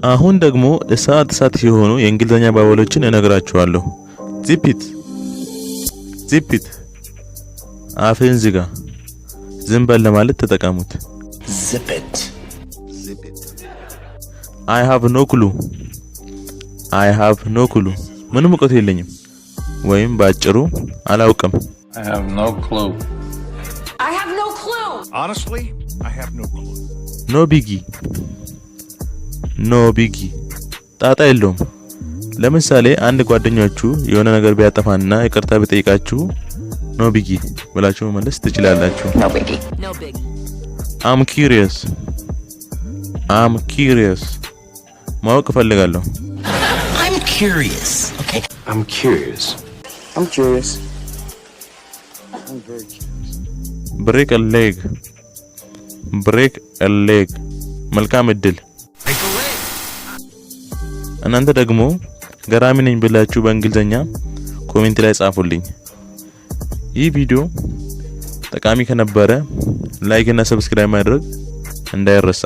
አሁን ደግሞ እሳት እሳት የሆኑ የእንግሊዝኛ አባባሎችን እነግራችኋለሁ። Zip it፣ zip it፣ አፍህን ዝጋ፣ ዝም በል ለማለት ተጠቀሙት። Zip it. Zip it. I have no clue፣ I have no clue፣ ምንም እውቀቱ የለኝም ወይም በአጭሩ አላውቅም። I have no clue. I have no clue. Honestly, I have no clue. No biggie፣ no biggie፣ ጣጣ የለውም። ለምሳሌ አንድ ጓደኛችሁ የሆነ ነገር ቢያጠፋና ይቅርታ ቢጠይቃችሁ no biggie ብላችሁ መመለስ ትችላላችሁ። No biggie. No biggie. I'm curious፣ I'm curious፣ ማወቅ እፈልጋለሁ። I'm curious. Okay. I'm curious. I'm curious. I'm very curious. Break a leg፣ break a leg፣ መልካም እድል። Break a leg. እናንተ ደግሞ ገራሚ ነኝ ብላችሁ በእንግሊዝኛ comment ላይ ጻፉልኝ። ይህ ቪዲዮ ጠቃሚ ከነበረ like እና subscribe ማድረግ እንዳይረሳ።